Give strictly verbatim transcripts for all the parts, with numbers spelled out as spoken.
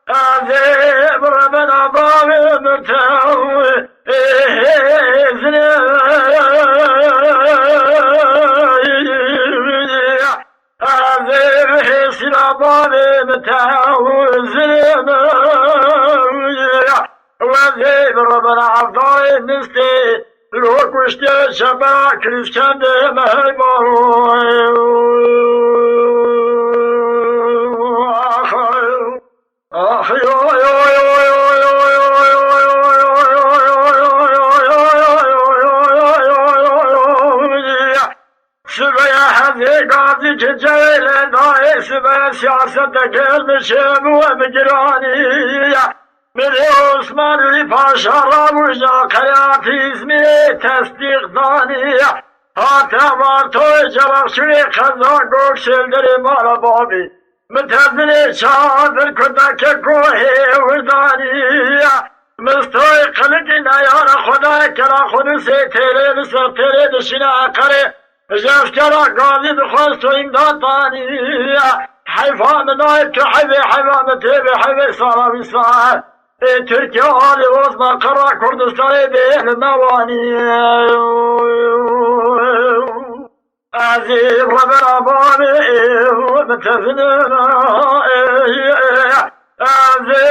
Ez ê birevena bavê min te û êzinê. Ez ê bihêsîna bavê min te û êzinê min. Ez ê birevena evdalê nistê. Lo kuştê çepera Krîskendê me heyvaro. Ax, ax, yo, yo, yo. Sibeya hezê gazî ki cewê lê dayê, sibeya siyaset de gelmişê bû bi giranî. Mirê Osman Lî Paşa rabûja qeyatî Îzmîrê tesdîq danî. Hate Vartoyê Cebaxçûrê qeza Gok Sêlderê mala babî. Min tezinê çadir kurdake kohê wirdanî. Mistoyê qilikî neyara Xwedayê kela Xudusê têrê li ser têrê dişîne eqerê. Ji eskera gazî dixwest tu îmdat danî. Heyfa min nayê tu heyvê heyva min tê vê heyvê sala wî sal. Ê Tirkiye alî Osman qera Kurdistanê bê li nawanî. Ez ê revera bavê min tevinim. Ez ê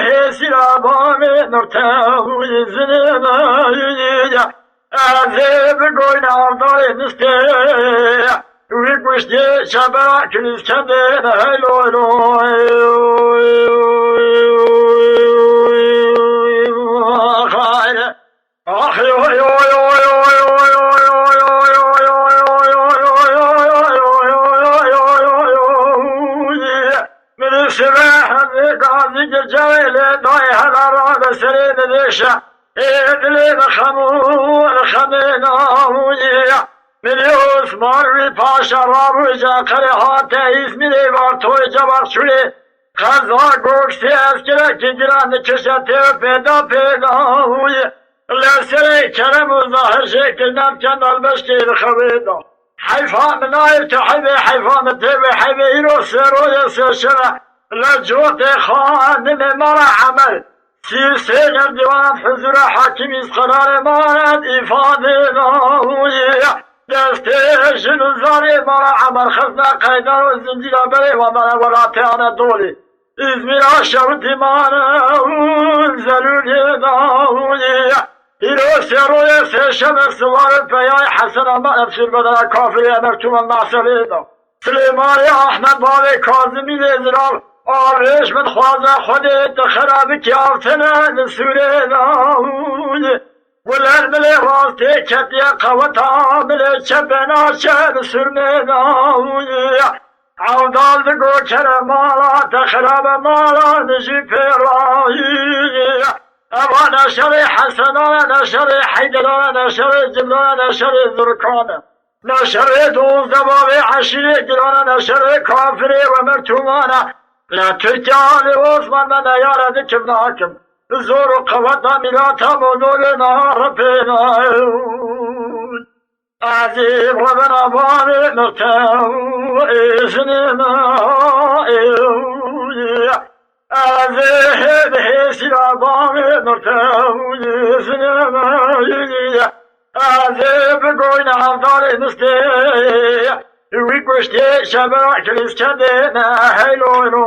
hêsîra bavê min te û îzinim. Ez ê bi goyna avdayê nistê wî kuştê çebera Krîskendê heyloy loy. Xayre. Ax, yo, yo, yo. Min sibe hezê gazî cewê lê dayê hela rabe serê min vêşe. Ê dilê min xem û xemê navûyê. Min Osman wî paşa rabûja qerê hate Îzmîrê Vartoyê Cebaxçûrê. Qeza Goksê eskerekî giran dikişe tê pêda pêda wî. Li serê Kerem û Zahir jê kirnan kendal beşkê li xewê da. Heyfa min nayê tu heyvê heyfa min tê vê heyvê îro sêroyê sêşeme. Li cotê xanimê mala Emer. Sî sê nerdîwanan huzûra hakimî qerarê manet îfadê da wî. Destê jin û zarê mala Emer xizna qeydan û zincîra berê wa mala welatê Anadolî. Îzmîra şewitî mane û zelûlê dawiyê. Îro sê royê sêşemê siwarê peyayê Hesen Aman Efsûr bedena kafirê Emer Tuman Maselê da. Silêmanê Ahmed bavê Kazimî lê zirav. Arêş min xwaze Xwedê tu xera bikî avtene li sûrê dawiyê. Guler milê rastê ketiye qeweta milê çepê naçe bi sûrmê dawiyê. Evdal digo kere mala te xirabe mala min jî pê rayî. Eva ne şerê Hesena ne, ne şerê Heydera ne, ne şerê Cibra ne, ne şerê Zurka ne. Ne şerê dozdeh bavê eşîrê giran e, ne şerê kafirê we mertûman e. Li Tirkiye alê Osman me neyare dikim nakim. Zor û qeweta mîrata Mozolê na repêna. Ez ê revena bavê min te û êzinê me. Ez ê hê bi hêsîra bavê min te û êzinê me. Ez ê bi goyna hevdarê nistê wî kuştê şebera Krîskendê me heyloyno.